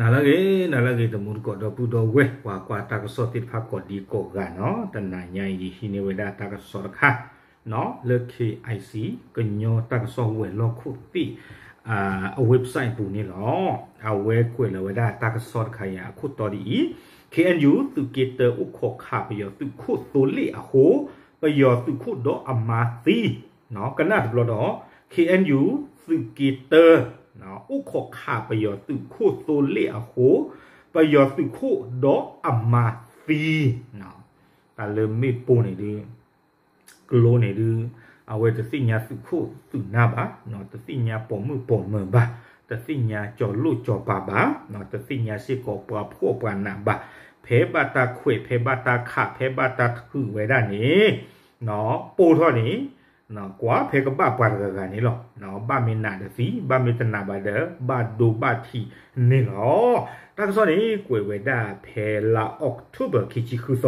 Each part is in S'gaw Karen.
နၤလၢအဂ့ၤ နၤလၢအဂ့ၤ တမူတကိးဒီပုၢ်ဒီဝဲၢ် ပှၤကွၢ်တၢ်ကစီၣ်သ့ၣ်တဖၣ်ကိးဒံကိးဂၤနီၤ, တနၤညါအံၤ ယဟံးန့ၢ်ဝဲဒၣ်တၢ်ကစီၣ်တခါ လၢ KIC ကညီတၢ်ကစီၣ်ဝဲၤလီၢ်ခိၣ်သ့ၣ် အ website အပူၤန့ၣ်လီၤ. အဝဲကွဲးလီၤဝဲဒၣ်တၢ်ကစီၣ်တခါအံၤအခိၣ်တီဒ်အံၤ, KNU သုးက့တၢအိၣ်ခိးခးပယီၤသုးခိၣ်သိလ့ၣ်အဃိ ပယီၤသုးခိၣ်ဒီးအမါသံ ကနၣ်တဘျီဒီး KNU သုးက့တၢ အိၣ်ခိးခးပယီၤသုးခိၣ်သိလ့ၣ်အဃိ ပယီၤသုးခိၣ်ဒီးအမါသံ တၢ်လၢမ့ၣ်ပိၢ်န့ၣ်ဒုး ကျိန့ၣ်ဒုး အဝဲတသ့ၣ်ညါသုးခိၣ်သုးနၢ်ဘၣ်, တသ့ၣ်ညါပိာ်မုၣ်ပိာ်မၢၤဘၣ်, တသ့ၣ်ညါကၠီၤလိၣ်ကၠီၤပၤဘၣ်, တသ့ၣ်ညါစ့ၢ်ကီးပှၤဖှီၣ်ပှၤနးဘၣ်, ဖဲဘၣ်တၢ်ခွဲး ဖဲဘၣ်တၢ်ခး ဖဲဘၣ်တၢ်ထုးဝဲဒၣ်န့ၣ် ပိၢ်ထီၣ်န့ၣ် ကွၢ်ဖဲကဘၣ်ပှၤတဂၤဂၤန့ၣ်လီၤ. ဘၣ်မ့ၢ်နးဒီးသံ, ဘၣ်မ့ၢ်တနးဘၣ်ဒီး ဘၣ်ဒိဘၣ်ထံးန့ၣ်လီၤ. တၢ်ကစီၣ်န့ၣ် ကွဲးဝဲဒၣ်ဖဲလါ October ခံဆံဃုသီ,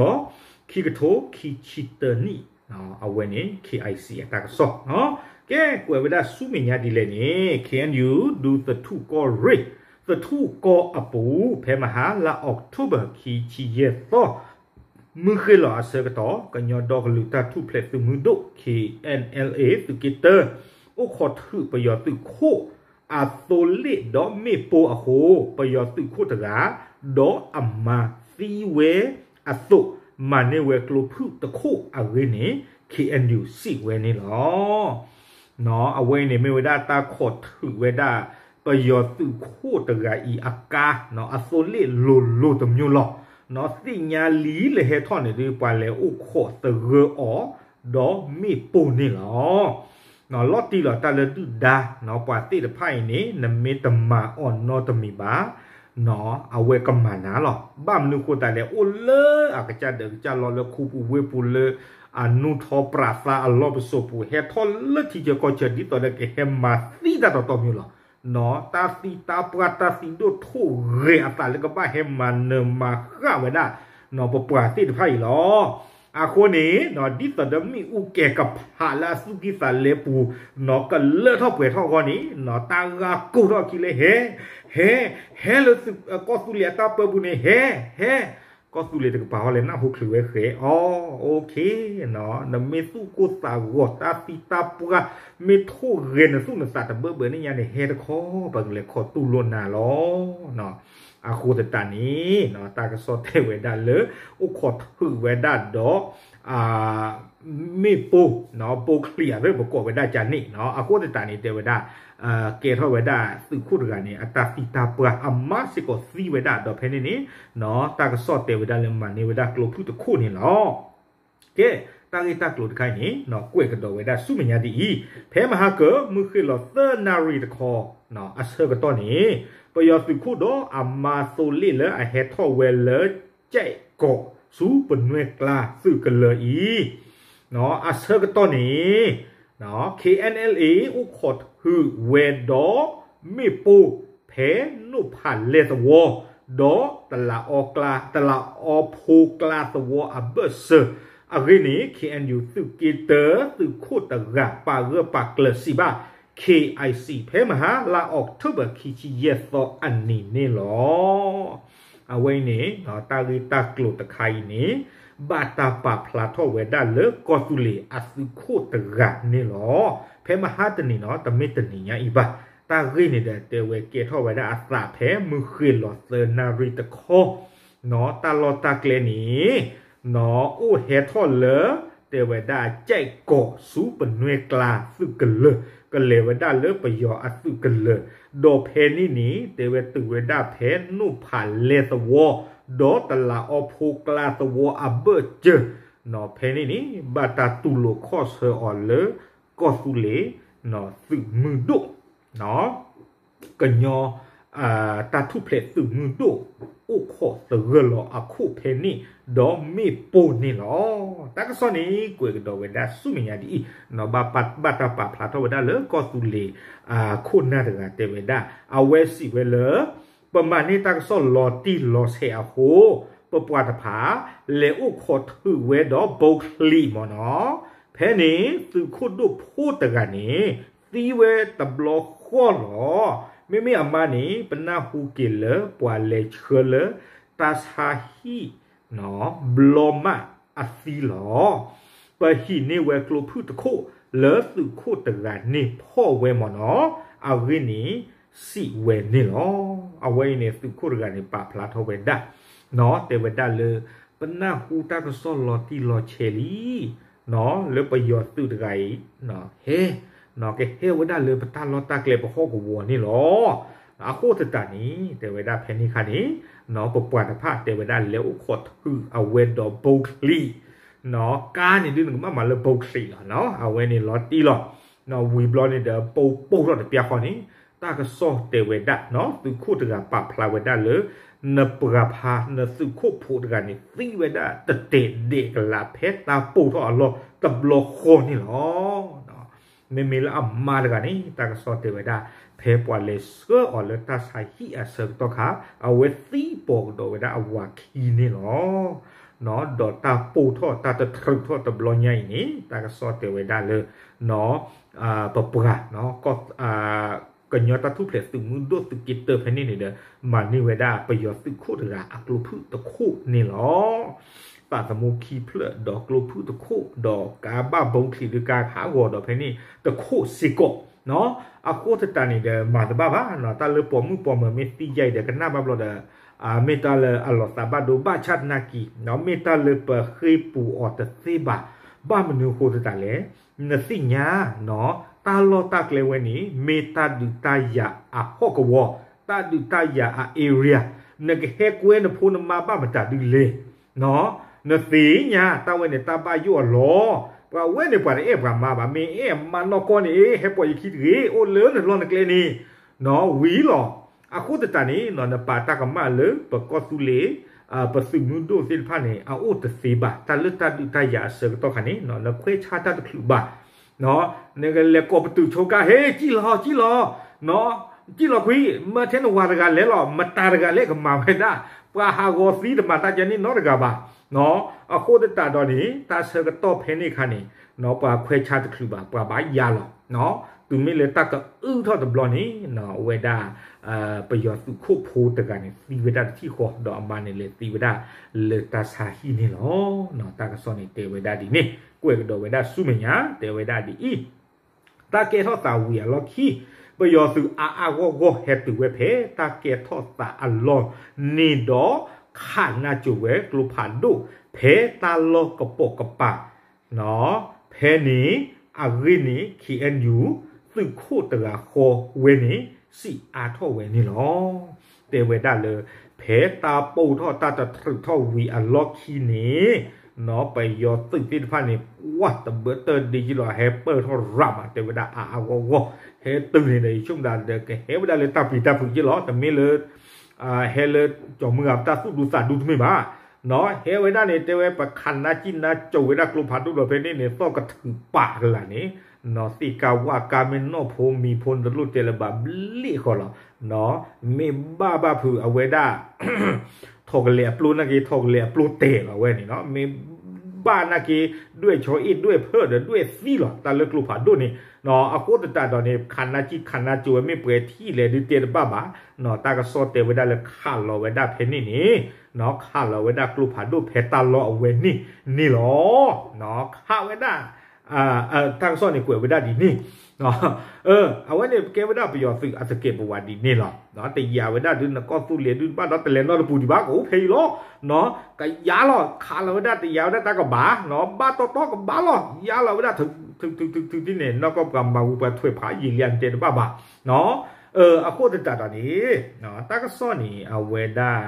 ခံကထိခံဆံတၢနံၣ်, အဝဲန့ၣ် KIC အတၢ်ကစီၣ်, ကဲ ကွဲးဝဲဒၣ်ဆူမဲာ်ညါဒ်လဲၣ်န့ၣ် KNU ဒူသထူၣ်ကီၢ်ရ့ၣ်, သထူၣ်ကီၢ်အပူၤ ဖဲမဟါလါ October ခံဆံယဲၢ်သီ မုၢ်ဃ့ၢ်လီၤအဆၢကတီၢ် ကညီဒီကလုာ်တၢ်ထူၣ်ဖျဲးသုးမုၢ်ဒိၣ် KNLA သုးက့တၢ အိၣ်ခိးထုးပယီၤသုးခိၣ် အသိလ့ၣ်ဒီးမ့ၣ်ပိၢ်အဃိ ပယီၤသုးခိၣ်တဂၤ ဒီးအမါသံဝဲအသိး မၤန့ၢ်ဝဲကျိဖုၣ်တခိၣ်အဂ့ၢ်န့ၣ် KNU စံးဝဲန့ၣ်လီၤ. အဝဲအံၤန့ၣ်မ့ၢ်ဝဲဒၣ်တၢ်ခိးထုးဝဲဒၣ် ပယီၤသုးခိၣ်တဂၤအံၤအကါ အသိလ့ၣ်လိၤလိၤတမျိုးလီၤ. သ့ၣ်ညါလံလၢဟဲထီၣ်န့ၣ်ဒုး ပှၤလဲၤအိၣ်ခိးသဂၢၢ်အီၤ ဒီးမ့ၣ်ပိၢ်န့ၣ်လီၤ. လီၤတံၢ်လီၤတၢ်လၢဒုၣ်ဒါ ပှၤသ့ၣ်တဖၣ်အံၤန့ၣ် နမ့ၢ်တမၤအီၤနီတမံၤဘၣ် အဝဲကမၤနၤလီၤ. ဘၣ်မနုၤဃိသတးလဲၣ် အိၣ်လၢအကစၢ်ဒၢးကစၢ်လီၢ်လၢခူပူၤဝ့ၢ်ပူၤလၢ အနူထီပြးသါအလီၢ်ပစိာ်ပူၤ ဟဲထီၣ်လၢထံဆၢကီၢ်ဆၢ ဒ်သိးဒီးကဟဲမၤသံတၢ်တီတီမ့ၢ်လီၤ. တၢ်သံတၢ်ပှၢ်တၢ်သံဒိၣ်ထိၣ်ဂဲၤအသးလၢကဘၣ်ဟဲမၤနၢၤမၤဃၣ်ဝဲဒၣ် ပပှၤသ့ၣ်တဖၣ်အံၤလီၤ. အဃိန့ၣ် ဒ်သိးဒီးမ့ၣ်အူကဲၤကဖးလၢအသူၣ်ကံၢ်သးလဲပူၤ ကလၢထီၣ်ပှဲၤထီၣ်အဂီၢ်န့ၣ် တၢ်ဂၤကိၢ်ထီၣ်အခံလၢဟဲ ဟဲ ဟဲလၢကီၢ်သူလ့ၤအတၢ်ပၢပူၤန့ၣ် ဟဲ ဟဲ ကီၢ်သူလ့ၤတကပၤဟီလဲၣ် နၢ်ဟူချုးဝဲဃဲၤအီၤ နမ့ၢ်သူၣ်ကိၢ်သးဂီၤ တၢ်သံတၢ်ပှၢ် မ့ၢ်ထိၣ်ဂဲၤနသူၣ်နသးတဘၢဘၢန့ၣ်ညါန့ၣ် ဟဲတခီ ပကလဲၤခီတူၢ်လိာ်နၤလီၤ. အဃိသတးန့ၣ် တၢ်ကစီၣ်တဲဝဲဒၣ်လၢ အိၣ်ခိးထုးဝဲဒၣ်ဒီး မ့ၣ်ပိၢ် ပိၢ်ချံအသ့ၣ် ပကိးဝဲဒၣ်ကန့ၣ် အဃိသတးန့ၣ် တဲဝဲဒၣ် ကဲထီၣ်ဝဲဒၣ်သုးခိၣ်တဂၤန့ၣ် အတၢ်သံတၢ်ပှၢ် အမါစ့ၢ်ကီးသံဝဲဒၣ် ဒီးဖဲန့ၣ်န့ၣ် တၢ်ကစီၣ်တဲဝဲဒၣ်လၢမၤန့ၢ်ဝဲဒၣ်ကျိဖုၣ်တခိၣ်န့ၣ်လီၤ. ကဲ တၢ်ဂ့ၢ်တၢ်ကျိၤတခါအံၤန့ၣ် ကွဲးကဒီးဝဲဒၣ်ဆူမဲာ်ညါဒ်အံၤ, ဖဲမဟါကၢ မုၢ်ဃ့ၢ်လီၤသၢနၣ်ရံၣ်တခီ အဆၢကတီၢ်န့ၣ် ပယီၤသုးခိၣ်ဒီးအမါသိလ့ၣ်လၢအဟဲထီၣ်ဝဲလၢကဲးကီးဆူပနွဲၢ်ကျါသုးကလၢၤအံၤ အဆၢကတီၢ်န့ၣ် KNLA အိၣ်ခိးထုးဝဲဒီးမ့ၣ်ပိၢ် ဖဲနိၣ်ဖးလဲသဝီ ဒီးတလးအီကျါ တလးအီဖိကျါသဝီအဘၢၣ်စၢၤ အဂ့ၢ်န့ၣ် KNU သုးက့တၢ သုးခိၣ်တဂၤ ပာ်ဂၢၢ်ပာ်ကျၢၤစံးဘၣ် KIC ဖဲမဟါလါအီးကထိဘၢၣ် ခံဆံယဲၢ်သီအနံၤန့ၣ်လီၤ. အဝဲအံၤန့ၣ် တၢ်ဂ့ၢ်တၢ်ကျိၤတခါအံၤန့ၣ် ဘၣ်တၢ်ပာ်ဖျါထီၣ်ဝဲဒၣ်လၢကီၢ်သူလ့ၤအသုးခိၣ်တဂၤန့ၣ်လီၤ. ဖဲမဟါတနံၤနီၤ တမ့ၢ်တနံၤညါအံၤဘၣ်. တၢ်ဂ့ၢ်န့ၣ်ဒီး တဲဝဲကဲထီၣ်ဝဲဒၣ်အသးဖဲမုၢ်ဃ့ၢ်လီၤသၢနၣ်ရံၣ်တခီ နီၤ တၢ်လီၢ်တၢ်ကျဲန့ၣ် နီၤ အိၣ်ဟဲထီၣ်လၢ တဲဝဲဒၣ်ကဲးကီးဆူပနွဲၢ်ကျါသုးကလၢၤ ကလဲၤဝဲဒၣ်လၢပယီၤအသုးကလၢၤ ဒီးဖဲန့ၣ်န့ၣ် တဲဝဲတုၤဝဲဒၣ်ဖဲနိၣ်ဖးလဲသဝီ ဒီးတလးအီဖိကျါသဝီအဘၢၣ်စၢၤ နီၤ ဖဲန့ၣ်န့ၣ် ဘၣ်တၢ်တူၢ်လိာ်ခီၣ်ဆၢအီၤလၢ ကီၢ်သူလ့ၤ နီၤ သုးမုၢ်ဒိၣ် ကညီ တၢ်ထူၣ်ဖျဲးသုးမုၢ်ဒိၣ် အိၣ်ခိးသဂၢၢ်လီၤအခိၣ်ဖဲန့ၣ် ဒီးမ့ၣ်ပိၢ်န့ၣ်လီၤ. တၢ်ကစီၣ်န့ၣ် ကွဲးကဒီးဝဲဒၣ်ဆူမဲာ်ညါဒ်အံၤ နီၤ ဘၣ်တၢ်ပာ်ဖျါထီၣ်ဝဲဒၣ်လၢကီၢ်သူလ့ၤ ခိၣ်နၢ်တဂၤတဲဝဲဒၣ် အဝဲစံးဝဲလၢ ပမၤန့ၢ်တၢ်ကစီၣ်လီၤတံၢ်လီၤဆဲးအဃိ ပပှၤတဖၣ် လဲၤအိၣ်ခိးထုးဝဲဒီးဘိချံမ့ၢ်နီၤ ဖဲန့ၣ် သုးခိၣ်ဒိၣ်ဖိတဂၤန့ၣ် သံဝဲတဘျီဃီလီၤ. မ့မ့ၢ်အမါန့ၣ် ပနၢ်ဟူက့ၤလၢပှၤလဲၤဆှၢလၢတၢ်ဆါဟံၣ် ဘျီမးအသံလီၤ. ပဟံးန့ၢ်ဝဲကျိဖုၣ်တခိၣ်လၢသုးခိၣ်တဂၤန့ၣ်ဖီၣ်ဝဲမ့ၢ်နီၤ အဂ့ၢ်န့ၣ်စံးဝဲန့ၣ်လီၤ. အဝဲအံၤန့ၣ် သုးခိၣ်တဂၤန့ၣ် ပာ်ဖျါထီၣ်ဝဲဒၣ် တဲဝဲဒၣ်လၢ ပနၢ်ဟူတၢ်ကစီၣ်လီၤတံၢ်လီၤဆဲးလံ လၢပယီၤသုးတဂၤအံၤ ဟဲ ကဟဲဝဲဒၣ်လၢပတၢ်လီၢ်တၢ်ကျဲပဟီၣ်ကဝီၤန့ၣ်လီၤ. အဃိသတးန့ၣ် တဲဝဲဒၣ်ဖဲန့ၣ်အခါန့ၣ် ပပှၤတဖၣ်တဲဝဲဒၣ်လဲၤအိၣ်ခိးထုးအဝဲဒီးဘိချံး ကါန့ၣ်ဒုးနကဘၣ်မၤလၢဘိချံးလီၤ. အဝဲန့ၣ်လီၤတံၢ်လီၤ. ဝံၤဘျီန့ၣ်ဒီး ပိပိၢ်ထီၣ်တပျၢ်ဃီန့ၣ် တၢ်ကစီၣ်တဲဝဲဒၣ် သုးခိၣ်တဂၤပာ်ဖျါဝဲဒၣ်လၢ နပှၤဖး နသုးခိၣ်ဖိတဂၤန့ၣ် သံဝဲဒၣ်တတဲာ်ဒဲးကလး ဖဲတၢ်ပိၢ်ထီၣ်အလီၢ်တဘျီဃီန့ၣ်လီၤ. မ့မ့ၢ်လၢအမါတဂၤန့ၣ် တၢ်ကစီၣ်တဲဝဲဒၣ် ဖဲပှၤလဲၤဆှၢအီၤလၢတၢ်ဆါဟံၣ်အဆၢကတီၢ်ခါ အဝဲသံပိာ်ကဒီးဝဲဒၣ်အဝၤခံန့ၣ်လီၤ. ဒီးတၢ်ပိၢ်ထီၣ်တၢ်တထြုးထီၣ်တဘျီညါအံၤန့ၣ် တၢ်ကစီၣ်တဲဝဲဒၣ်လၢ ပပှၤ ကညီတၢ်ထူၣ်ဖျဲးသုးမုၢ်ဒိၣ်သုးက့တၢဖဲန့ၣ်န့ၣ်ဒီး မၤန့ၢ်ဝဲဒၣ်ပယီၤသုးခိၣ်တဂၤအကျိဖုၣ်တခိၣ်န့ၣ်လီၤ. သးသမူခံဖျၢၣ်ဒီးကျိဖုၣ်တခိၣ် ဒီးကါဘၣ်ဘိချံးဒုးကါဟးဂီၤဒီးဖဲန့ၣ်တခိၣ်စ့ၢ်ကီး အဃိသတးန့ၣ်ဒီး မၤတဘၣ်ဘၣ် တၢ်လၢပိာ်မုၣ်ပိာ်မၢၤမ့ၢ်သံယါအံၤဒီး ကနၣ်ဘၣ်ဘျီဒီး မ့ၢ်တၢ်လၢအလီၤသးဘၣ်ဒိဘၣ်ဆၣ်သနာ်က့ မ့ၢ်တၢ်လၢပဃ့ပူၤအီၤတသ့ဘၣ်. ဘၣ်မနုၤအဃိသတးလဲၣ်, နသ့ၣ်ညါ တၢ်လီၢ်တၢ်ကျဲဝဲန့ၣ် မ့ၢ်တၢ်ဒုးတၢ်ယၤအဟီၣ်ကဝီၤ, တၢ်ဒုးတၢ်ယၤအ area, နကဟဲကွဲနဖိနမါဘၣ်မတၤဒုလဲၣ်. နသ့ၣ်ညါတၢ်ဝဲန့ၣ် တၢ်ဘၣ်ယိၣ်အလီၢ်, ပှၤဝဲန့ၣ်ပှၤတအဲၣ်ပှၤမါဘၣ်, မ့ၢ်အဲၣ်မါနီၢ်ကီၢ်န့ၣ် ဟဲပိာ်ယခံတဂ့ၤ, အိၣ်လၢနလီၢ်နကျဲန့ၣ် ဝံၤလီၤ. အဃိသတးန့ၣ် နပာ်တၢ်ကမၣ်လၢပကီၢ်သူလ့ၤ ပသုးမုၢ်ဒိၣ်သ့ၣ်တဖၣ်န့ၣ် အအိၣ်တသ့ဘၣ်. တၢ်လၢတၢ်ဒုးတၢ်ယၤအဆၢကတီၢ်ခါန့ၣ် နခွဲးဆါတၢ်တချုးဘၣ်. နကလဲၤကိးပတုာ်ဆိကါ ဟ့ ကံၣ်လီၤ ကံၣ်လီၤ, ကံၣ်လီၤခွံ, မၢထဲနဝၤတဂၤလဲၣ်လီၤ, မတၤတဂၤလဲၣ်ကမၤဝဲဒၣ်, ပှၤဟးဂီၤသံတမၤတၢ်ကန့ၣ်နီတဂၤဘၣ်. အဃိသတးဒီးန့ၣ် တၢ်ဆၢကတီၢ်ဖဲန့ၣ်အခါန့ၣ် ပှၤခွဲးဆါတချုးဘၣ်, ပှၤဘၣ်ယါလီၤ. တုၤမ့ၢ်လၢတၢ်ကအုထီၣ်တဘျီန့ၣ် အဝဲဒၣ် ပယီၤသုးခိၣ်ဖိတဂၤန့ၣ် သံဝဲဒၣ်တထံၣ်ဃီ, ဒီးအမါန့ၣ်လဲၤသံဝဲဒၣ်လၢတၢ်ဆါဟံၣ်န့ၣ်လီၤ. တၢ်ကစီၣ်န့ၣ်တဲဝဲဒၣ်ဒ်န့ၣ်, ကွဲးကဒီးဝဲဒၣ်ဆူမဲာ်ညါ တဲဝဲဒၣ်ဒ်အံၤ, တၢ်ကဲထီၣ်သးဝံၤအလီၢ်ခံ ပယီၤသုးအါအါဂီၢ်ဂီၢ်ဟဲတုၤဝဲဖဲတၢ်ကဲထီၣ်သးအလီၢ်န့ၣ်ဒီး ခးနါစိၤဝဲကျိဖးဒိၣ် ဖဲတၢ်လီၢ်ကပိာ်ကပၤ ဖဲန့ၣ်အဂ့ၢ်န့ၣ် ခ့ၣ်အဲၣ်ယူၣ် သုးခိၣ်တဂၤဃီဝဲန့ၣ် စံးအါထီၣ်ဝဲန့ၣ်လီၤ. တဲဝဲဒၣ်လၢ ဖဲတၢ်ပိၢ်ထီၣ်တၢ်တထြုးထီၣ်ဝံၤအလီၢ်ခံန့ၣ် ပယီၤသုးသ့ၣ်တဖၣ်န့ၣ် ဝးတဘၢတၢ်ဒ့က့လီၤ, ဟဲပၢၢ်ထီၣ်ရၤမး တဲဝဲဒၣ်အါအါဂီၢ်ဂီၢ်, ဟဲတုၤန့ၣ်ဒီး ယဆိကမိၣ်ဒၣ်ဒီး ကဟဲဝဲဒၣ်လၢတၢ်ပျံၤတၢ်ဖုးက့လီၤ, တမ့ၢ်လၢ ဟဲလၢကၠီၤမုၢ်ဂၤတၢ်သူၣ်ဒူသးဒူတမ့ၢ်ဘၣ်. ဟဲဝဲဒၣ်န့ၣ် တဲဝဲပခးနါစံၣ်နါစိၤဝဲဒၣ်ကျိဖးဒိၣ်ဒီးဖဲန့ၣ်န့ၣ် သီၣ်ကထုးပာ်ကလာ်န့ၣ် နီၢ်သ့ၣ်ကါဝၣ်ကါမ့ၢ်နီၢ်ဖိမံၤဖိ နတလိၣ်တဲလၢၤဘၣ်ဘျ့ၣ်ဃီလီၤ. မ့ၢ်ဘၣ်ဘၣ်ဖုးအဝဲဒၣ် ထိးကလဲၤအပျိနာ်က့ ထိးကလဲၤအပျိတဲာ်လီၤဝဲန့ၣ်, မ့ၢ်ဘၣ်နာ်က့ ဒွဲၣ်ဆီအ့ၣ်ဒွဲၣ်ဖၢၣ်ဒီးဒွဲၣ်သံလီၤ တၢ်လၢကျိဖးဒိၣ်န့ၣ်. အဃိသတးဒီးန့ၣ် ခးနါစံၣ်ခးနါစိၤဝဲ မ့ၢ်ပှဲၤထံၣ်လဲၣ်ဒုးတဲတဘၣ်ဘၣ်. တၢ်ကစီၣ်တဲဝဲဒၣ်လၢခးလီၤဝဲဒၣ်ဖဲန့ၣ်န့ၣ် ခးလီၤဝဲဒၣ်ကျိဖးဒိၣ်ဖဲတၢ်လီၢ်အဝဲန့ၣ်န့ၣ်လီၤ. ခးဝဲဒၣ် တၢ်ကစီၣ်န့ၣ်ကွဲးဝဲဒၣ်ဒ်န့ၣ်, အဝဲန့ၣ်ကဲဝဲဒၣ်ပယီၤသုးအသကဲးပဝးဒ်န့ၣ်လီၤ. တယာ်ဝဲဒၣ်ဒုးနကီၢ်သူလ့ၤဒုးဘၣ်ဒီးတလဲၤနီတပူၤဒံးဘၣ် ကအိၣ်ဖဲအံၤလီၤ. ကယါလီၤ ခးလီၤဝဲဒၣ် တယာ်ဝဲဒၣ်တၢ်ကဘၣ်, ဘၣ်တီတီကဘၣ်လီၤ ယါလီၤဝဲဒၣ် ထုထုထုထုန့ၣ် နီၢ်ကီၢ်ပှၤမၤဝံၤပှၤထွဲးဖးယံာ်လံ အတဲတဘၣ်ဘၣ်. အဃိသတးဒီးန့ၣ် တၢ်ကစီၣ်န့ၣ် အဝဲဒၣ်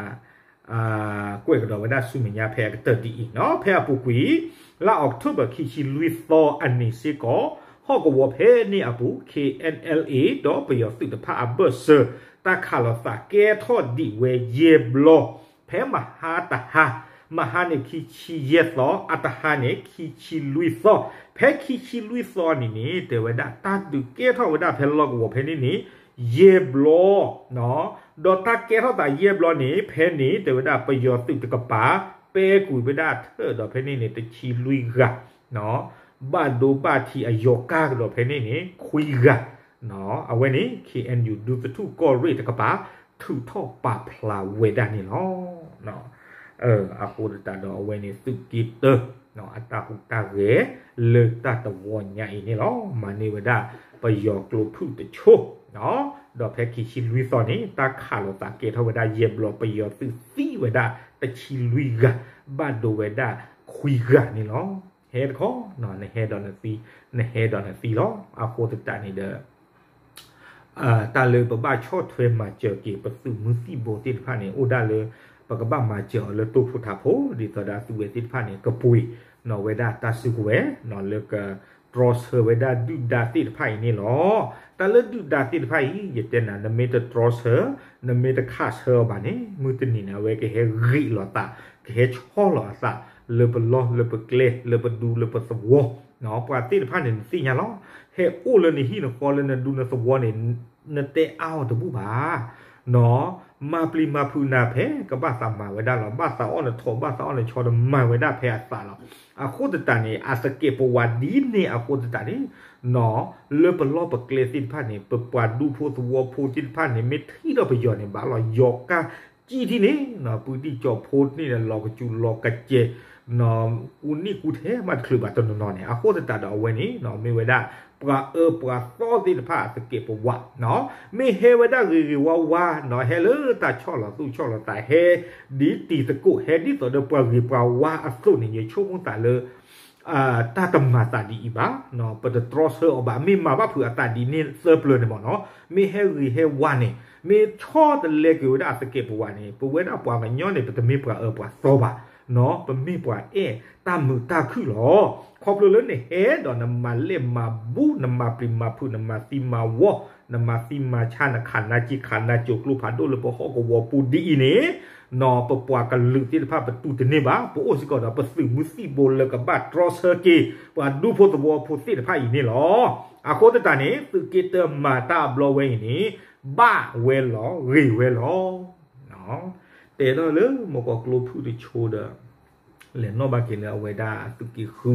ကွဲးကဒီးဝဲဒၣ်ဆူမဲာ်ညါဖဲအကတၢၢ်ဒ်အံၤ, ဖဲအပူၤကွံာ် လါအီးကထိဘၢၣ် ခံဆံလွံၢ်သီအနံၤစ့ၢ်ကီး ဟီၣ်ကဝီၤဖဲန့ၣ်အပူၤ ခ့ၣ်အဲၣ်အဲၣ်လ်အ့ ဒီးပယီၤသုးတဖၣ်အဘၢၣ်စၢၤ တၢ်ခးလီၤသးကဲထီၣ်ဒံးဝဲယဲၢ်ဘျီ, ဖဲမဟါတဟါ, မဟါန့ၣ်ခံဆံယဲၢ်သီ, အတဟါန့ၣ်ခံဆံလွံၢ်သီ, ဖဲခံဆံလွံၢ်သီန့ၣ်န့ၣ် တဲဝဲဒၣ်တၢ်ဒုးကဲထီၣ်ဝဲဒၣ်ဖဲလီၢ်ကဝီၤဖဲန့ၣ်န့ၣ် ယဲၢ်ဘျီ ဒီးတၢ်ကဲထီၣ်သးယဲၢ်ဘျီန့ၣ် ဖဲန့ၣ် တဲဝဲဒၣ်ပယီၤသုးတကပၤ ပဲကွံာ်ဝဲဒၣ်ထၢၣ်ဒီးဖဲန့ၣ်န့ၣ် တဆံလွံၢ်ဂၤ, ဘၣ်ဒိဘၣ်ထံးအယီၤကၢ်ကဒီးဖဲန့ၣ်န့ၣ် ခွံဂၤ, အဝဲန့ၣ် ခ့ၣ်အဲၣ်ယူၣ် ဒူသထူၣ်ကီၢ်ရ့ၣ်တကပၤ ထုးထီၣ်ပာ်ဖျါဝဲဒၣ်န့ၣ်လီၤ. အဃိသတးဒီးအဝဲန့ၣ်သုးက့တၢ အတၢ်ဟူးတၢ်ဂဲၤ လၢတၢ်တဝီညါအံၤန့ၣ်လီၤ. မၤန့ၢ်ဝဲဒၣ်ပယီၤကျိဖုၣ်တဆိ ဒီးဖဲခံဆံလွံၢ်သီန့ၣ် တၢ်ခးလိာ်သးကဲထီၣ်ဝဲဒၣ်ယဲၢ်ဘျီ ပယီၤသုးသံဝဲဒၣ်တဆံလွံၢ်ဂၤ ဘၣ်ဒိဝဲဒၣ်ခွံဂၤန့ၣ်လီၤ. ဟဲတခီ နဟဲဒီးနသံ, နဟဲဒီးနသံလီၤ. အဃိသတးန့ၣ်ဒီး တၢ်လၢပဘၣ်ဆီၣ်ထွဲမၤစၢၤက့ၤ ပသုးမုၢ်သံၣ်ဘိသ့ၣ်တဖၣ်န့ၣ် အိၣ်ဒၣ်လၢ ပကဘၣ်မၤစၢၤအီၤလၢတိၢ်ဖိထးဖိ ဒ်သိးဒီးအသုးဝဲသ့ၣ်တဖၣ်န့ၣ် ကပှ့ၤနီၤဝဲဒၣ်တၢ်စုကဝဲၤ လၢကတြီဆၢဝဲဒၣ်ဒုၣ်ဒါသ့ၣ်တဖၣ်အံၤန့ၣ်လီၤ. တၢ်လၢဒုၣ်ဒါသ့ၣ်တဖၣ်အံၤ ယတဲနၤ နမ့ၢ်တတြီဆၢ နမ့ၢ်တခးဆၢအီၤဘၣ်န့ၣ် မုၢ်တနံၤန့ၣ် အဝဲကဟဲဂ့ၤလီၤသး ကဟဲဆီၣ်လီၤအသး လၢပလီၢ်လၢပကျဲ လၢပဒူလၢပသဝီ ပှၤသ့ၣ်တဖၣ်န့ၣ် နသ့ၣ်ညါလီၤ. ဟဲအိၣ်လၢနဟံၣ်နဃီလၢနဒူနသဝီန့ၣ် နတဲအါအီၤတဘူၣ်ဘၣ်. နီၤ မၤပျံၤမၤဖုးနၤဖဲ ကဘၣ်သးမၤဝဲဒၣ်လီၤ. ဘၣ်သးအီၣ်နထိး ဘၣ်သးအီၣ်နဆီ နမၤဝဲဒၣ်ဖဲအသးလီၤ. အဃိသတးန့ၣ် အသကဲးပဝးဒ်န့ၣ်အဃိသတးန့ၣ် နီၤ လၢပလီၢ်ပကျဲသ့ၣ်တဖၣ်န့ၣ် ပပှၤဒူဖိသဝီဖိသ့ၣ်တဖၣ်န့ၣ် မ့ၢ်ထံၣ်ဒီးပယီၤန့ၣ် ဘၣ်လီၤယီၤကၢ်ကံၣ်ထံၣ်န့ၣ် နီၤ ပုၢ်တံၢ်ကၠီၣ်ဖိန့ၣ် လီၤကစူၤလီၤကစဲး နီၤ ကူနံၣ်ကူထဲမးတချုးဘၣ်တနီၤနီၤန့ၣ် အဃိသတးဒီးအဝဲန့ၣ် နီၤ မ့ၢ်ဝဲဒၣ်ပှၤအၢပှၤသီသ့ၣ်တဖၣ်အသကဲးပဝး နီၤ မ့ၢ်ဟဲဝဲဒၣ်ဂ့ၤဂ့ၤဝါဝါ နီၤ ဟဲလၢတၢ်ဆီၣ်လီၤသူၣ်ဆီၣ်လီၤသး ဟဲဒ်တံၤသကိး ဟဲဒ်သိးဒီးပှၤဂ့ၤပှၤဝါအသိးန့ၣ် ယဆိကမိၣ်သးလၢ တၢ်တမၤသးဒ်အံၤဘၣ်, ပတတြီဆၢအီၤဘၣ်. မ့ၢ်မၤဘၣ်ဖုးအသးဒ်န့ၣ်သၢပျၢၤန့ၣ်မ့ၢ်နီၤ, မ့ၢ်ဟဲဂ့ၤဟဲဝါန့ၣ် မ့ၢ်ဆီတလဲက့ၤဝဲဒၣ်အသကဲးပဝးန့ၣ် ပဝဲဒၣ်ပှၤကညီန့ၣ် ပတမ့ၢ်ပှၤအၢပှၤသီဘၣ်, ပမ့ၢ်ပှၤအဲၣ်တၢ်မုာ်တၢ်ခုၣ်လီၤ. ခီဖျိလၢနဟဲဒီးနမၤလဲၢ်မၤဘူၣ် နမၤပျံၤမၤဖုး နမၤသံမၤဝီၢ် နမၤသံမၤဆါ နခးနါက့ခးနါကၠိၤကျိဖးဒိၣ်လၢပဟီၣ်ကဝီၤပူၤဒ်အံၤန့ၣ် နီၤ ပပှၤကလုာ်သ့ၣ်တဖၣ်ပတူၢ်တန့ၢ်ဘၣ်, ပအိၣ်စ့ၢ်ကီးဒီးပသုးမုၢ်သံၣ်ဘိလၢကဘၣ်တြီဆၢက့ၤ ပှၤဒူဖိသဝီဖိသ့ၣ်တဖၣ်အံၤန့ၣ်လီၤ. အဃိသတးန့ၣ် သုးက့တၢမၤတၢ်အဘျီဝဲအံၤန့ၣ် ဘၣ်ဝဲလီၤ ဂ့ၤဝဲလီၤ. တဲထီၣ်လၢမကီၢ်ကျိဖုၣ်တဆိဒီး လဲၤနီၣ်ဘၣ်က့ၤလၢအဝဲဒၣ်သုးက့ဃု,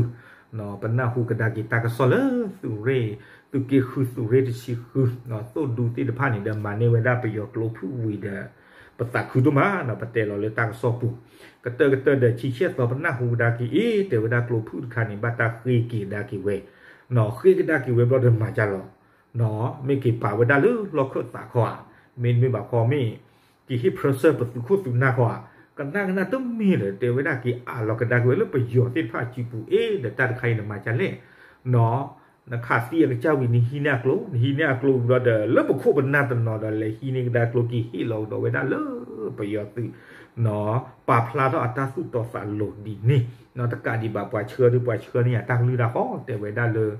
ပနၢ်ဟူကဒါက့ၤတၢ်ကစီၣ်လၢသုးရ့ၣ်, သုးက့ဃုသုးရ့ၣ်တဆံဃု သိၣ်ဒူသ့ၣ်တဖၣ်န့ၣ်ဒီး မၤန့ၢ်ဝဲဒၣ်ပယီၤကျိဖုၣ်ဝံၤဒီး ပသးခုဒိၣ်မး ပတဲလီၤလၢတၢ်ကစီၣ်ပူၤ, ကတၢၢ်ကတၢၢ်ဒီးဆံဆဲၣ်သီပနၢ်ဟူကဒါက့ၤအံၤ တဲဝဲဒၣ်ကျိဖုၣ်တခါန့ၣ် ဘၣ်တၢ်ဃ့က့ၤကဒါက့ၤဝဲ, ဃ့ကဒါက့ၤဝဲဘျီဒီးမၤကၢ်လီၤ. မ့ၢ်က့ၤပာ်ဝဲဒၣ်လၢလီၢ်ခၢၣ်သးခီဧါ, မ့တမ့ၢ်ဘၣ်ခီမ့ၢ် က့ၤဟ့ၣ်ဖြၢဆၢပသုးခိၣ်သုးနၢ်ခီဧါ, ကနၣ်ကနၣ်တမ့ၢ်လၢၤ တဲဝဲဒၣ်က့ၤအးလီၤကဒါက့ၤဝဲလၢပယီၤသ့ၣ်တဖၣ်အစုပူၤအ့ ဒီးတၢ်တခါအံၤနမၤကၢ်လဲၣ်, နခးသံအကစၢ်ဝံၤ နဟံးန့ၢ်အကျိ, နဟံးန့ၢ်အကျိဝံၤဘျီဒီး လၢပခိၣ်ပနၢ်တနီၤဒီး လဲၤဟံးန့ၢ်ကဒါကျိက့ၤဟ့ၣ်လီၤကဒီးဝဲဒၣ်လၢပယီၤသုး ပာ်ဖျါထီၣ်အတၢ်သူၣ်တီသးလိၤဒ်န့ၣ်, တကးဒံးဘၣ်ပှၤဆှၢဒုးပှၤဆှၢန့ၢ်အတၢ်ကလုၢ်တၢ်ဃီ တဲဝဲဒၣ်လၢ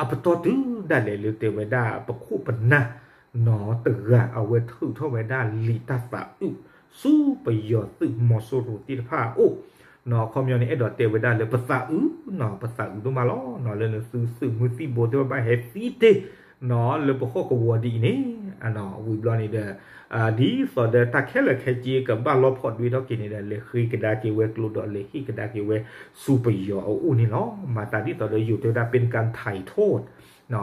အပတီၢ်တုၤဒၣ်လဲာ်လၢတဲဝဲဒၣ်ပခိၣ်ပနၢ် နီၤတဂၤ အဝဲထုးထီၣ်ဝဲဒၣ်လံာ်တၢ်သးအုး ဆူပယီၤသုးမီၤစိရိၤသ့ၣ်တဖၣ်အအိၣ်, နီၤ အခီပညီန့ၣ် အဲၣ်ဒိးတဲဝဲဒၣ်လၢပသးအုး, နီၤ ပသးအုးဒိၣ်မးလီၤ, နီၤ လၢနသုသုးမုၢ်သံၣ်ဘိသ့ၣ်တဖၣ်ဘၣ်ဟဲသံတ့ၢ်, နီၤ လၢပဟီၣ်ကဝီၤဒ်အံၤန့ၣ်, ဝံၤဘျီန့ၣ်ဒီး ဒ်သိးဒီးတၢ်ခဲလၢာ်ခဲဆ့ကဘၣ်လီၤဖီၣ်ဒွဲထီၣ်က့ၤန့ၣ်ဒီး လဲၤဃ့ကဒါက့ၤဝဲကျိဒီး လဲၤဟ့ၣ်ကဒါက့ၤဝဲဆူပယီၤအအိၣ်န့ၣ်လီၤ. မၤသးဒ်သိးဒီးယိၤတဲဝဲဒၣ် ပ့ကၣ်ထံး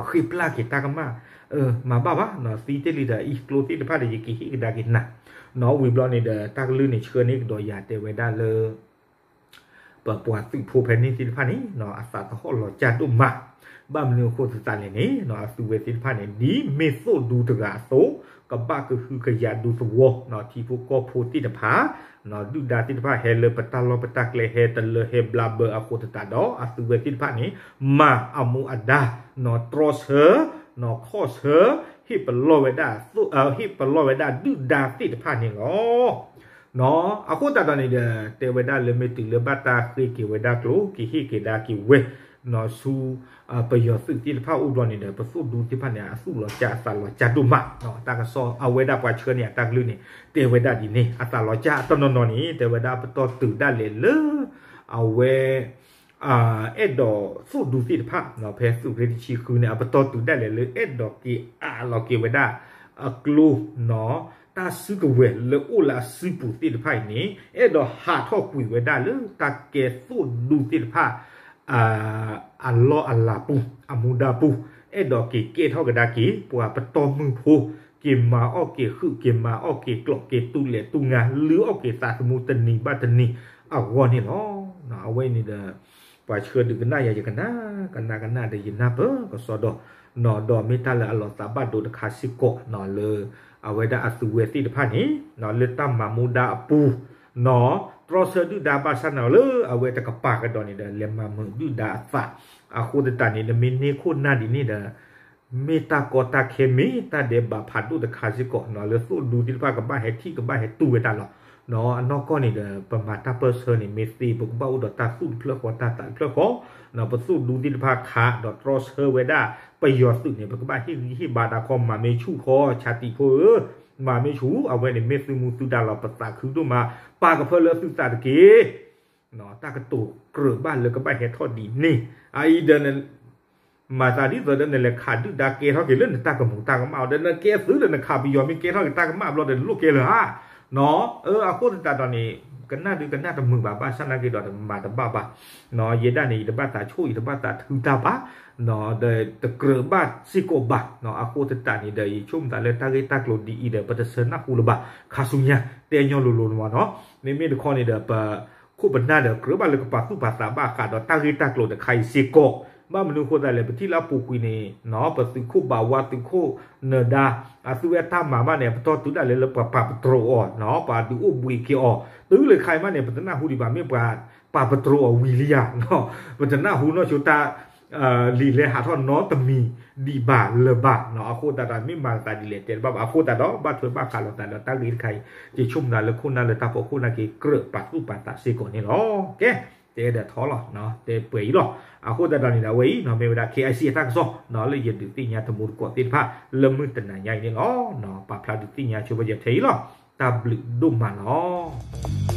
ထိၣ် ဃ့ပျၢ်က့ၤတၢ်ကမၣ်, မၤဘၣ်ဘၣ် နီၤ သံတ့ၢ်လံဒီး အံၤကျိသ့ၣ်တဖၣ်ဒီး ယကဟ့ၣ်ကဒါက့ၤနၤ, နီၤ ဝံၤဘျီန့ၣ်ဒီး တၢ်ကလုၢ်န့ၣ် ဆှၢန့ၢ်ကဒီးယၤ တဲဝဲဒၣ်လၢ ပပှၤသုးဖိဖဲန့ၣ်သ့ၣ်တဖၣ်န့ၣ် အသးသဟီၣ်လီၤကၢ်ဒိၣ်မး, ဘၣ်မနုၤအဃိသတးလဲၣ်န့ၣ် အသုဝဲသ့ၣ်တဖၣ်န့ၣ် ဒ်မ့ၢ်သိၣ်ဒူတဂၤအသိး ကဘၣ်ကဟုကယာ်ဒူသဝီ ထံဖိကီၢ်ဖိသ့ၣ်တဖၣ် ဒုၣ်ဒါသ့ၣ်တဖၣ်ဟဲလၢပတၢ်လီၢ်ပတၢ်ကျဲ ဟဲတလၢဟဲဘျါဘၢအဃိသတးဒီး အသုဝဲသ့ၣ်တဖၣ်န့ၣ် မၤအမူအဒါ နီၢ်တြီဆၢ နီၢ်ခီၣ်ဆၢ ဟ့ၣ်ပလီၢ်ဝဲဒၣ် ဟ့ၣ်ပလီၢ်ဝဲဒၣ်ဒုၣ်ဒါသ့ၣ်တဖၣ်န့ၣ်လီၤ. နီၢ် အဃိသတးဒီးန့ၣ်ဒီး တဲဝဲဒၣ်လၢမ့ၢ်တုၤလၢဘၣ်တၢ်ဃ့က့ၤဝဲဒၣ်ကျိ က့ၤဟ့ၣ်က့ၤဒါက့ၤဝဲ နီၢ်ဆူ ပယီၤသုးသ့ၣ်တဖၣ်အိၣ်ဘျီန့ၣ်ဒီး ပသိၣ်ဒူသ့ၣ်တဖၣ်န့ၣ် အသူၣ်လီၤကၢ်အသးလီၤကၢ်ဒိၣ်မး, တၢ်ကစီၣ်အဝဲဒၣ်ပှၤဆှၢန့ၢ်အတၢ်ကလုၢ်န့ၣ် တဲဝဲဒၣ်ဒ်န့ၣ် အသးလီၤကၢ်အတနီၤနီၤန့ၣ် တဲဝဲဒၣ်ပတီၢ်တုၤဒၣ်လဲာ်လၢ အဝဲ အဲၣ်ဒိးသိၣ်ဒူသ့ၣ်တဖၣ် ဖဲသုးရ့ၣ်တဆံဃုန့ၣ် အပတီၢ်တုၤဒၣ်လဲာ်လၢအဲၣ်ဒိးက့ၤအးလီၤက့ၤဝဲဒၣ် အကျိ တၢ်စုကဝဲၤလၢအိၣ်လၢအစုပူၤသ့ၣ်တဖၣ်အံၤန့ၣ် အဲၣ်ဒိးဟးထီၣ်ကွံာ်ဝဲဒၣ်လၢတၢ်ကဲသိၣ်ဒူသ့ၣ်တဖၣ် အလီၢ်အလၤပူၤ အမူဒါပူၤ အဲၣ်ဒိးက့ၤကဲထီၣ်ကဒါက့ၤ ပှၤပတီၢ်မုၢ်ဖိ က့ၤမၤအီၣ်က့ၤဟုး က့ၤမၤအီၣ်က့ၤကျိး က့ၤတူၢ်လဲၤတူၢ်ငါ လုၢ်အီၣ်က့ၤသးသမူတနံၤဘၣ်တနံၤအဂီၢ်န့ၣ်လီၤ. အဝဲန့ၣ်ဒီး ပှၤဆှၢဒုးကနၣ်ယၤ ယကနၣ်ကနၣ်ကနၣ်ဒီးယနၢ်ပၢၢ်ကစီဒီး နီၢ်ဒီးမ့ၢ်တၢ်လၢအလီၤသးဘၣ်ဒိတခါစ့ၢ်ကီး နီၢ်လၢ အဝဲဒၣ်အသုဝဲသ့ၣ်တဖၣ်န့ၣ် နီၢ်လၢတၢ်မၤမူဒါအပူၤ နီၢ် တြီဆၢဒုၣ်ဒါဘၣ်ဆၣ်န့ၣ်လၢအဝဲတကပၤကဒီးန့ၣ်ဒီး လဲၤမၤမုာ်ဒုၣ်ဒါအသး အဃိသတးန့ၣ် နမ့ၢ်န့ၢ်ခိၣ်နၢ်ဒ်န့ၣ်ဒီး မ့ၢ်တၢ်ကီတၢ်ခဲ မ့ၢ်တၢ်ဒဲးဘးဖးဒိၣ်တခါစ့ၢ်ကီး နီၢ်လၢသိၣ်ဒူသ့ၣ်တဖၣ်ကဘၣ်ဟဲထံၣ် ကဘၣ်ဟဲတူၢ်ဝဲဒၣ်လီၤ. နီၢ်အနီၢ်ကီၢ်န့ၣ်ဒီး ပမၤတၢ်ပၢၢ်ဆၢန့ၣ် မ့ၢ်သ့ ပကဘၣ်အိၣ်ဒီးတၢ်သူၣ်တဖျၢၣ်ဃီ တၢ်သးတဖျၢၣ်ဃီ နီၢ်ပသိၣ်ဒူသ့ၣ်တဖၣ်ခး ဒီးတြီဆၢဝဲဒၣ် ပယီၤသုးန့ၣ် ပကဘၣ်ဟ့ၣ်ဂံၢ်ဟ့ၣ်ဘါတၢ်ခီ မၤမ့ၢ်ဆူၣ်ခီ ဆါတံၢ်ဖိဧၢ မၤမ့ၢ်ဆူၣ် အဝဲန့ၣ်မ့ၢ်သုမူသုဒါလီၤ ပသးခုဒိၣ်မး ပာ်ကဖၢလၢသုသးတက့ၢ်. တၢ်ကတိၤကြၢးဘၣ်လၢကဘၣ်ဟဲထီၣ်ဒ်န့ၣ် အအံၤဒီး မၤသးဒ်သိးဒီးနလဲၤခးဒုၣ်ဒါကဲထီၣ်က့ၤလၢနတၢ်ကမူၤတၢ်ကမၣ်အီၤဒီး နကဲသုးဒီးနခးပယီၤမ့ၢ်ကဲထီၣ်က့ၤတၢ်ကမၣ်ဘျီဒီးနလိၣ်ကဲလၢၤဧါ. နီၢ် အဃိသတးဒီးန့ၣ် ကနၣ်ဒုးကနၣ်တမုာ်ဘၣ် ဘၣ်ဆၣ်နာ်က့ဒီးတမၤတဘၣ်ဘၣ် နီၢ် ယဲဒၣ်န့ၣ် ယတဘၣ်သးဆိၣ် ယတဘၣ်သးထုတၢ်ဘၣ် နီၢ် ဒီးတကြၢးဘၣ်စ့ၢ်ကီးဘၣ် နီၢ် အဃိသတးန့ၣ်ဒီး ယဆိကမိၣ်သးလၢတၢ်ဂ့ၢ်တၢ်ကျိၤဒ်အံၤဒီး ပတဆၢနၢ်ဟူလၢၤဘၣ် ခါဆူညါ တဲညီလိၤလိၤန့ၣ်မးနီၢ် မ့မ့ၢ်တခီန့ၣ်ဒီး ပခိၣ်ပနၢ်ဒီးကြၢးဘၣ်လၢကပာ်သူၣ်ပာ်သးဘၣ်ဃးဒီးတၢ်ဂ့ၢ်တၢ်ကျိၤတခါအံၤစ့ၢ်ကီး ဘၣ်မနုၤအဃိသတးလဲၣ် ပထံၣ်လၢအပူၤကွံာ်န့ၣ် နီၢ် ပသုးခိၣ်ဘးဝါ သုးခိၣ်နၢၤဒါ အသုဝဲတၢ်မၤဘၣ်န့ၣ် ပတီၢ်တုၤဒၣ်လဲာ်လၢပှၤပာ်ပတြိၤအီၤ နီၢ် ပှၤဒုးအိၣ်ဘှံးက့ၤအီၤ တုၤလၢခါအံၤမးန့ၣ် ပတနၢ်ဟူဒံးဘၣ် မ့ၢ်ပှၤပာ်ပတြိၤအီၤဝံၤလံဧါ ပတနၢ်ဟူနီၢ်ဆိတၢ် လံာ်လဲၤဟးထီၣ်နီတမံၤဒံးဘၣ်လၢၤဘၣ် နီၢ် အဃိသတးဒီး မ့ၢ်မၤသးဒ်လဲၣ်တဲတဘၣ်ဘၣ် အဃိသတးဒီး ဘၣ်ထွဲဘၣ်ဃးလိာ်သးဒီးတၢ်ဂ့ၢ်တခါအံၤ ယဆိကမိၣ်သးလၢခိၣ်နၢ်လၢတၢ်ဖီခိၣ်နာ်က့ ကြၢးပာ်သူၣ်ပာ်သးစ့ၢ်ကီးန့ၣ်လီၤ. ကဲ တဲဒၣ်ထီလီၤ တဲပှဲၤအံၤလီၤ. အဃိသတးဒီးန့ၣ်ဒီး အဝဲအံၤ နီၢ် မ့ၢ်ဝဲဒၣ် KIC အတၢ်ကစီၣ် နီၢ် လၢယဒုးသ့ၣ်ညါတမူတကိးသ့ၣ်တဖၣ် လၢမုၢ်တနၤညါအံၤန့ၣ်လီၤ. နီၢ် ပာ်ဖျါဒုးသ့ၣ်ညါဆိပာ်စၢၤထဲအံၤလီၤ. တၢ်ဘျုးဒိၣ်မးလီၤ.